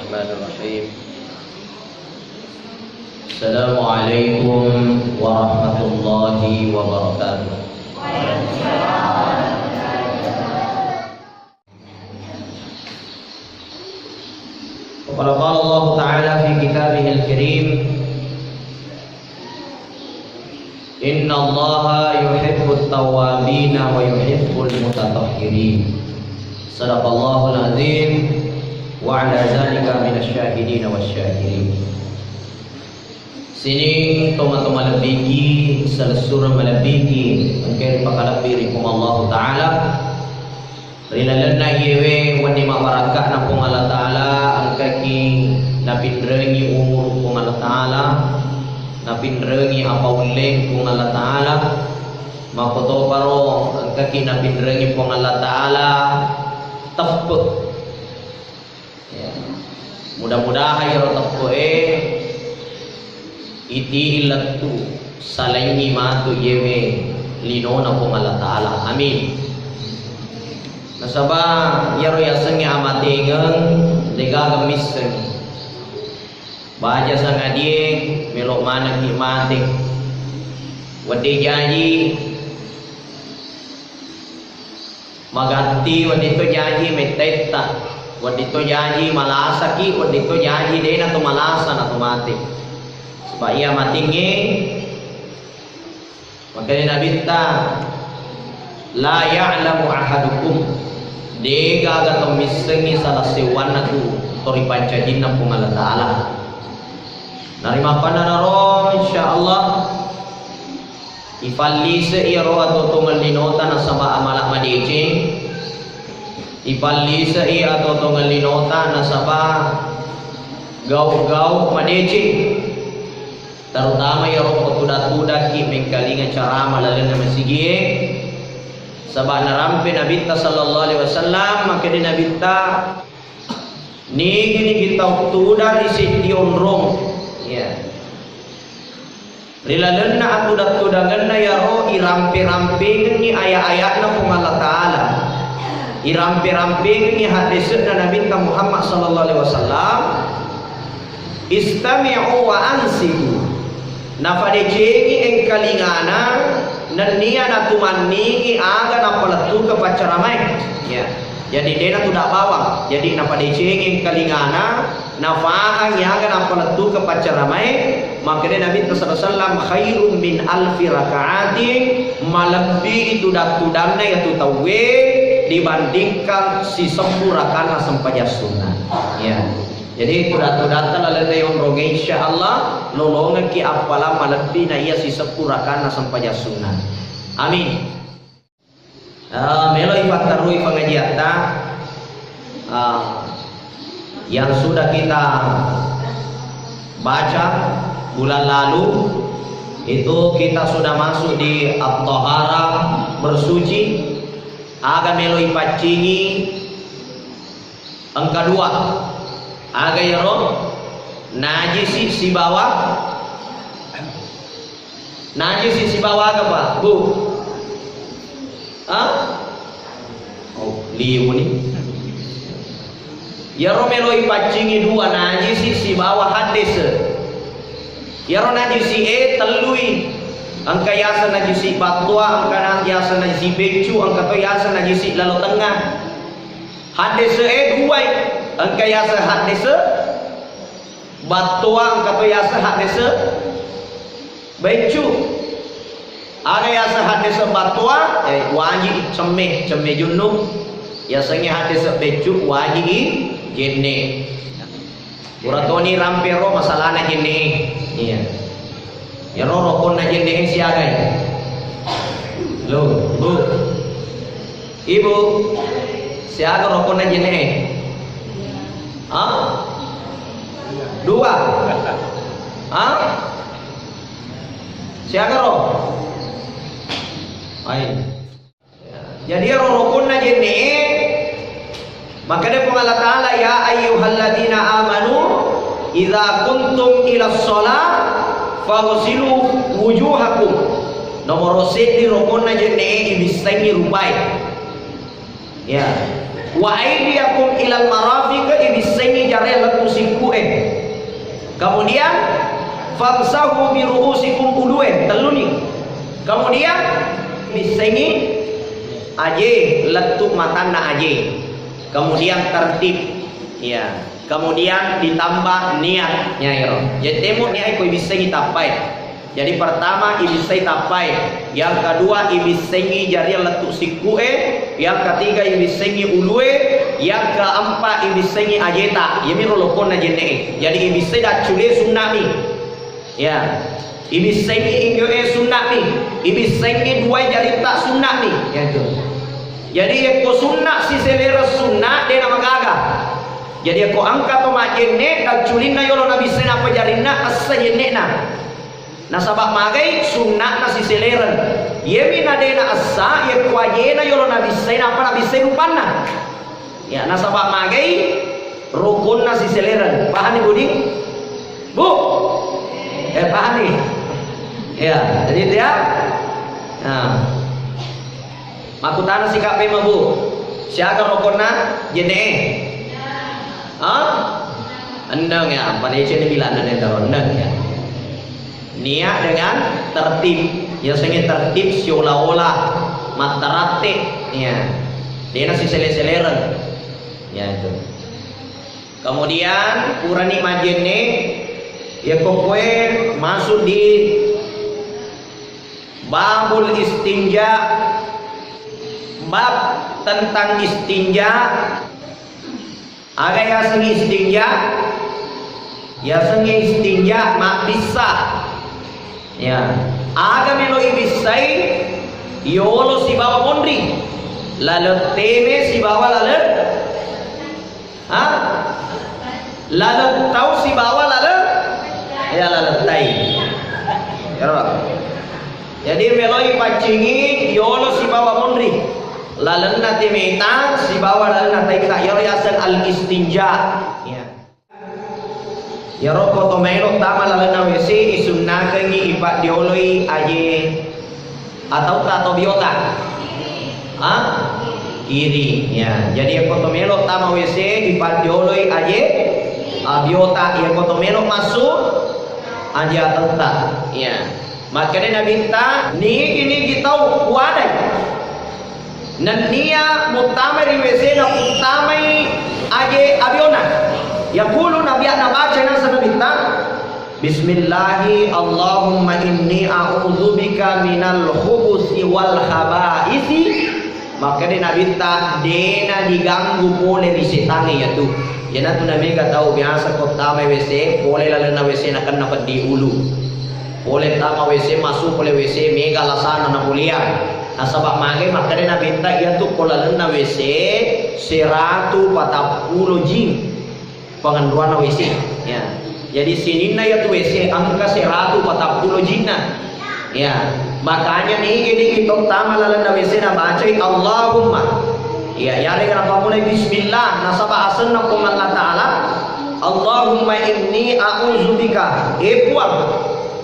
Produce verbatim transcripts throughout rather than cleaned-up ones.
الرحمن الرحيم. السلام عليكم ورحمة الله وبركاته. وقد قال الله تعالى في كتابه الكريم: إن الله يحب التوابين ويحب المتطهرين. صدق الله العظيم وعلى ذلك من الشاهدين والشاكرين. Sining tomatoa malebbiki, salessureng malebbiki, engka ripakalebbi ri Puang Allahu Ta'ala. Ri lalenna iyewe wenni mabarakka'na Puang Allah Ta'ala, engkaki napinrengi umuru Puang Allah Ta'ala, napinrengi apaulleng Puang Allah Ta'ala, makkotoparo engkaki napinrengi Puang Allah Ta'ala teppe'. Ya. Mudah-mudahan iyaro teppe'e iti'i lettu, salaingi matu iyewe linona Puang Allah Ta'ala. Amin. Nasaba iyaro yasengnge amatengeng degaga misseng. Baja sangadie melo manengki mate. Wedde jaji magatti, wedding to jaji mettetta, wedding to jaji malasaki, wedding to jaji dena to malasa na to mate. Sebab iya matingnge, makanya Nabitta, "La ya'lamu ahadukum," degaga to missengi salah sewanna tu to ripancajinna Puang Allah Ta'ala. Narimapanna naro, insyaallah, Ifallise'i iyaro atuo-tuongeng linota nasaba amala madeceng. Ifallise'i atuo-tuongeng linota nasaba gau-gau madeceng. Terutama iyaro ko tudang-tudangki mengkalinga carama lalenna masigie. Saba narampe Nabitta sallallahu alaihi wasallam, makkeda Nabitta, nigi-nigi tau tudang ri seddi onrong. Iya. Ri lalenna atudang-tudangenna iyaro irampe-rampengengngi aya-aya'na Puang Allah Ta'ala. Irampe-rampengengngi haddese'na Nabitta Muhammad sallallahu alaihi wasallam. Istami'u wa ansitu. Nafadecengi engkalingana nennia natumanningi aga napalettukeng paccaramae. Ya. Jadi dena tudang bawang. Jadi nafadecengi engkalingana, nafahangngi aga napalettukeng paccaramae, makkeda Nabitta sallallahu alaihi wasallam, "Khairun min alfi raka'atin," malebbi tudang-tudanna iyatu tauwe dibandingkan sisebbu rakanna sempajang sunnah. Ya. Jadi tudang-tudatta lalenna yonronge insyaallah lolongekki appalang malebbi na iya sisebbu rakanna sempajang sunnah. Amin. Eh, melo ipatterui pengajiatta, eh, yang sudah kita baca bulan lalu, itu kita sudah masuk di At-Taharah, bersuci. Aga melo ipaccingi, engka dua. Aga iyaro? Najisi sibawa Najisi sibawa aga, Pak? Bu? Hah? Oh, liu ni. Iyaro melo ipaccingi dua, najisi sibawa haddese. Iyaro najisi e tellui. Engka yaseng najisi battoa, engka na-, yaseng najisi beccu, engka to yaseng najisi lalo tengnga. Haddese e duai. Engka yaseng haddese battoa, engka to yaseng haddese beccu. Aga yaseng haddese battoa, eh, waji cemme, cemme junnu. Yasengnge haddese beccu, waji i jenne. Pura toni rampe ro masalana jenne. Iya. Iyaro rokonna jenne e siaga e? Lo, Bu. Ibu, siaga rokonna jenne e? Hah? Dua. Hah? Siaga ro? Ai. Jadi iyaro rokonna jenne e, makkeda Puang Allah Ta'ala, "Ya ayyuhalladzina amanu idza qumtum ilas shalah faghsilu wujuhakum." Nomoro seddi rokonna jenne e ibissengngi rupae. Ya. "Wa aidiyakum ilal marafiq," ibissengngi Jariang lettu sikku'e. Kemudian, famsahu bi ru'usikum, ulue, telluni. Kemudian, bissengi aje, lettu matanna aje. Kemudian tertib. Ya. Kemudian ditambah niat. Ya, iro. Jadi temu niat ko bissengi tappai. Jadi pertama ibissai tappai, yang kedua ibissengi jariang lettu sikku'e, yang ketiga ibissengi ulue, yang keempat ibissengi ajeta. Iyamiro lokonna jenne'e. Jadi ibissai daccule sunna'mi. Ya. Ibissengi ingge'e sunna'mi. Ibissengi duai jaritta sunna'mi. Ya itu. Jadi yakko sunna siselera sunna de namagaga. Jadi yakko engka to majjenne dacculinna yolo nabissai nappa jarinna essa jenne'na. Nasaba magai sunna'na siselereng. Iyemi na de naessa, yakko ajena yolo nabissai, nappa nabissai rupanna. Ya, nasaba magai rukkunna siselereng. Pahani, Budi? Bu? Eh, pahani? Ya, jadi itu ya. Nah. Makkutana sikap pema, Bu. Siaga rukkunna jenne'e? Hah? Enneng ya, apa deceng bilang enneng ya. Niat dengan tertib. Yasengnge tertib siola-ola, mattaratte, ya. Dena sisele-selereng. Ya itu. Kemudian purani majjenne, yakko koe masuk di babul istinja, bab tentang istinja. Aga yaseng istinja? Yasengnge istinja mabbissa. Ya. Aga melo ibissai? Yolo sibawa monri. Laleng teme sibawa laleng, ha? Laleng tau sibawa laleng, ya, laleng tai. Ero. Jadi meloi paccingi yolo sibawa monri. Lalenna temeta sibawa lalenna taita, iyaro yaseng al-istinja. Ya. Iyaro ko to melo tama lalenna W C, isunnakengngi ipaddioloi aje atauta atau biota. Ha? Kiri. Ya. Jadi ko to melo tama W C, ipaddioloi aje abiota. Iya ko to melo masuk aje atauta. Ya. Makkeda Nabitta, nigi-nigi tau kuadai. Nennia muttamai ri W C na muttamai aje abiona. Yaqulu, Nabi, nabaca naseng Nabitta, Bismillahi Allahumma inni a'udzubika minal khubusi wal khabaisi. Makkeda Nabitta, dena diganggu pole ri setangnge iyatu. Iyanatu namega tau biasa ko tama W C, pole lalenna W C nakenna peddi ulu. Pole tama W C, masuk pole W C, mega alasana napoleang. Nasaba magai makkeda Nabitta, iyatu ko lalenna W C seratu patappulo jing. Pangenruanna W C. Ya. Jadi sininna iyatu W C engka seratu patappulo jinna. Ya. Makanya nigi-nigi to tama lalenna W C nabacai Allahumma. Ya, yarega napammulai bismillah, nasaba asenna Puang Allah Ta'ala, Allahumma inni a'udzubika, e Puang,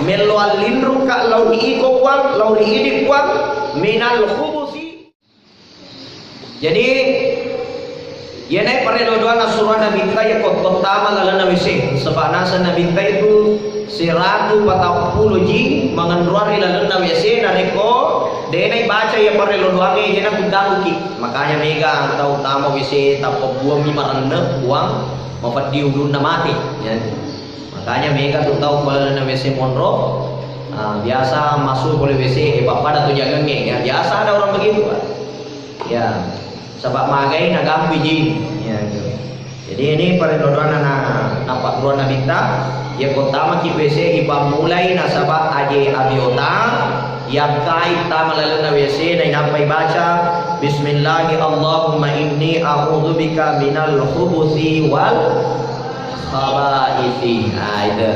mello allinrukka lao ri iko Puang, lao ri idi Puang, minal khubusi. Jadi, iyanae parello doanna surona Nabitta iya ko tottama lalenna W C. Saba naseng Nabitta itu seratu patappulo ji mangenruang ri lalenna W C, narekko dena ibaca iya parello doangnge, iyana tuddakuki. Makanya mega tau tama W C tappa buammi marenne, buang, mafeddi ulunna mate. Ya. Makanya mega tu tau ko lalenna W C monro, ah, biasa masuk pole W C, eh, pappada tu jagangnge. Ya, biasa ada orang begitu, Pak. Ya, saba magai nagampi ji. Ya, gitu. Jadi ini parello doanna na, nappa ruanna Nabitta, ya ko tamaki W C ipammulai nasaba aje abiota, yakkai tama lalenna W C nainappa ibaca, Bismillahi Allahumma inni a'udzubika minal khubusi wal khabaisi. Nah, itu.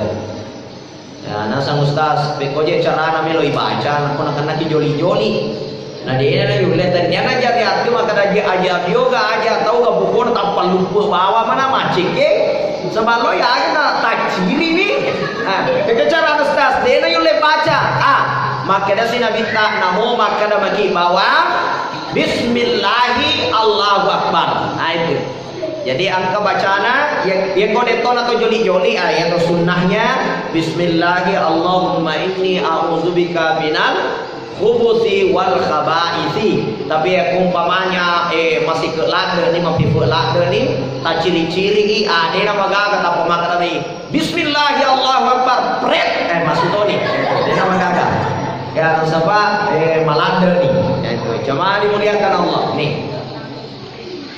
Ya, nasang Ustaz, pekko je carana melo ibaca, nakko nakennaki joli-joli. Na dena na yulle, tenniana jari ati makkeda aja, aja abioga, aja tauga, pokona tappa luppe bawa mana macekke. Sebab lo ya kita tacciri ni. Ah, pekko carana Ustaz, dena yulle baca. Ah, makkeda si Nabitta, namo makkeda maki bawa, Bismillahi Allahu Akbar. Nah, itu. Jadi engka bacana, ya, ya ko detto na to joli-joli, ah, ya to sunnahnya, "Bismillahi Allahumma inni a'udzubika minal khubusi wal khabaisi." Tapi ya ko umpamanya, eh, masih ke ladde ni, mapife ladde ni, taciri-ciri i, ah, dena magaga tappa maka tadi, "Bismillahi Allahu Akbar." Pret, eh, masuk to ni. Eh, dena magaga. Ya, nasaba, eh, maladde ni. Ya, itu. Jamaah dimuliakan Allah. Nih.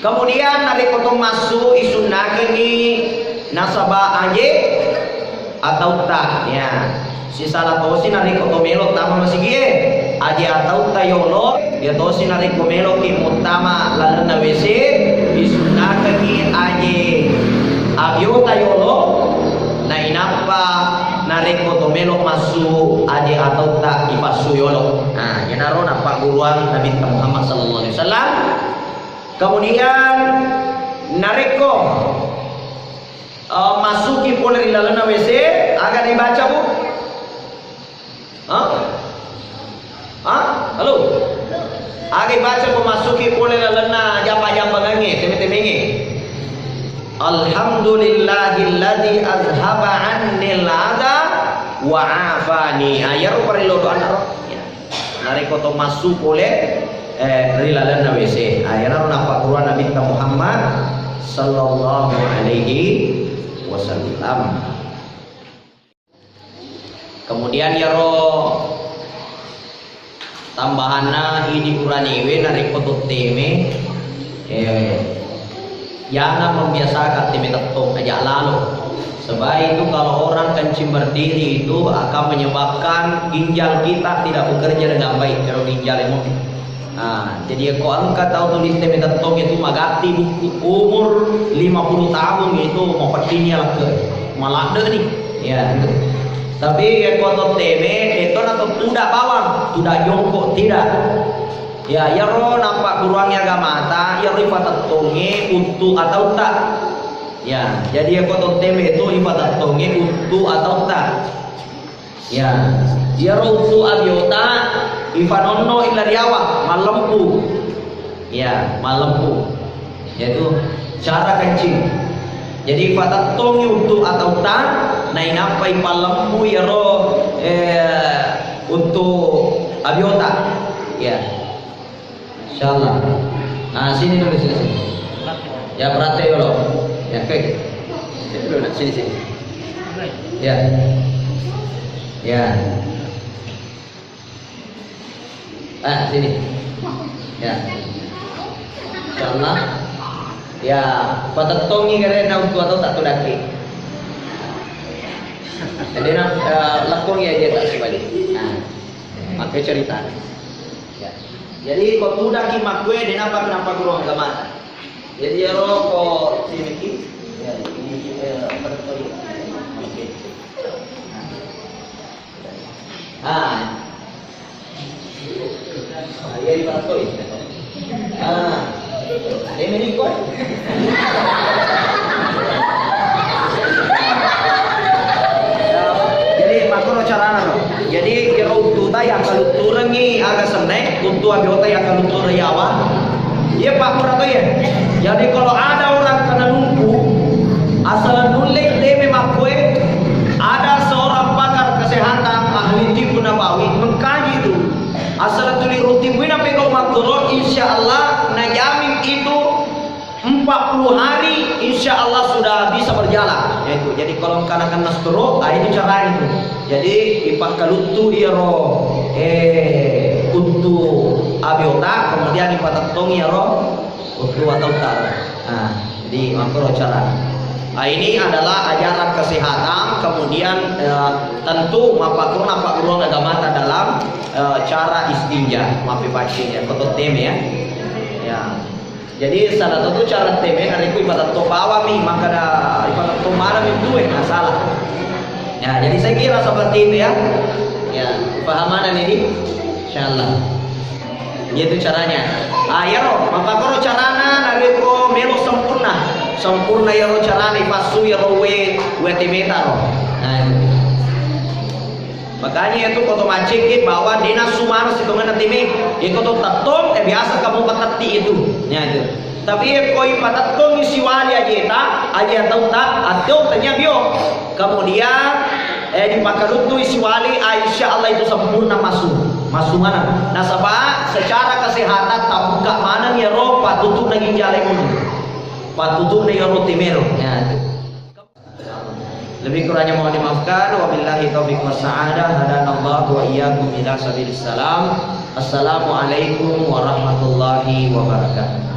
Kemudian narekko to massu isunnakengngi nasaba aje atautta, ya. Sisala tosi narekko to melo tama masigie, aje atautta yolo, ya tosi narekko melo ki muttama lalenna W C, isunnakengngi aje abiota yolo, nainappa narekko to melo massu aje atautta ipassu yolo. Nah, yenaro nappagguruang Nabitta Muhammad sallallahu alaihi wasallam. Kemudian narekko, eh, masuki pole ri lalenna W C, aga dibaca, Bu? Hah? Hah? Halo? Aga dibaca ko masuki pole lalenna japa-japangengnge, teme-temengnge? "Alhamdulillahilladzi azhaba 'annil adza wa 'afani." Ah, iyaro parellu doanna ro. Ya. Narekko to massu pole, eh, ri lalenna W C. Ah, iyanaro nappagguruang Nabitta Muhammad sallallahu alaihi wasallam. Kemudian iyaro tambahanna idi uranewe narekko to teme, eh, Jangan membiasakan teme tettong aja lalo. Sebab itu kalau orang kencing berdiri itu akan menyebabkan ginjal kita tidak bekerja dengan baik, kalau ginjal emo. Nah, jadi ko engka tau tuli teme tettong itu magatti buku umur lima puluh tahun itu mau pedihnya leke. Maladde ni. Ya, itu. Tapi ko to teme, itu na to tudak bawang, tudak jongkok, tidak. Ya, iyaro nappagguruangngi agamata, iyaro ipatettongngi uttu atautta. Ya, jadi iyako to teme itu ipatettongngi uttu atautta. Ya, iyaro uttu abiota ifanonno illa riawa, mallempu. Ya, mallempu. Yaitu cara kencing. Jadi, ipatettongngi uttu atautta, nainappa ipallempu iyaro, eh, uttu abiota. Ya. Insyaallah. Nah, sini dulu, sini, sini. Ya, perhatian dulu. Ya, oke. Sini dulu, nak. Sini, sini. Ya. Ya. Ah, sini. Ya. Insyaallah. Ya, patettongngi garena uttu atautta tudakki. Jadi, nak, eh, lekkongngi aja tak sebalik. Nah, pakai cerita. Ya. Jadi, ko tudakki makkue, denapa kenapa guru agamata. Jadi, ero ko sini ki, ya, ini, eh, patettong. Oke. Nah. Ah. Ah, iya, di mana tuh? Ah. Ini nih, kok. Jadi, makkono carana, no. Jadi, iyaro uttuta yakkalutturengngi aga senne, uttu abiota yakkaluttureng yawa. Iya, Pak, murah tuh, ya. Jadi, kalau ada orang kena lumpuh, asal nulle teme makkue, ada seorang pakar kesehatan, ahli tibbun nabawi, mengkaji itu. Asal tuli rutin wina pegau makkoro, insya Allah najamin itu empat puluh hari, insya Allah sudah bisa berjalan. Ya itu. Jadi kalau engkana kena stroke, ah, itu caranya itu. Jadi ipakkaluttu iyaro, eh, uttu abiota, kemudian ipatettong iyaro uttu atautta. Nah, jadi makkoro cara. Nah, ini adalah ajaran kesehatan, kemudian, eh, tentu mappakkoro nappagguruang agamata dalam, eh, cara istinja, mappipaccingi, ya, koto teme, ya. Ya. Jadi, salah satu cara teme narekko ipatettong bawang mi, makkeda ipatettong maneng mi tue, nah, salah. Ya, jadi saya kira seperti itu, ya. Ya, paham mana ini? Insyaallah. Itu caranya. Ah, iyaro, mappakkoro carana narekko melo sempurna. Sempurna iyaro carana ipassu iyaro we, we temeta ro. Nah, itu. Makanya itu koto maccekki bahwa de nassu maneng sitongenna teme. Iko to tettong, eh, biasa kamu patetti itu. Ya, itu. Tapi koi patettongi siwali ajeta, aja tautta, atau tanya bio. Kemudian eh, dipakaruttui siwali, ah, insya Allah itu sempurna masuk. Masuk mana? Nasaba secara kesehatan tabuka mana ya roh patutup na ginjal lemon. Patutup na ya roti melo. Ya, itu. Lebih kurangnya mohon dimaafkan. Wabillahi taufiq wassa'adah. Hadanallahu wa iyyakum ila sabilis salam. Assalamualaikum warahmatullahi wabarakatuh.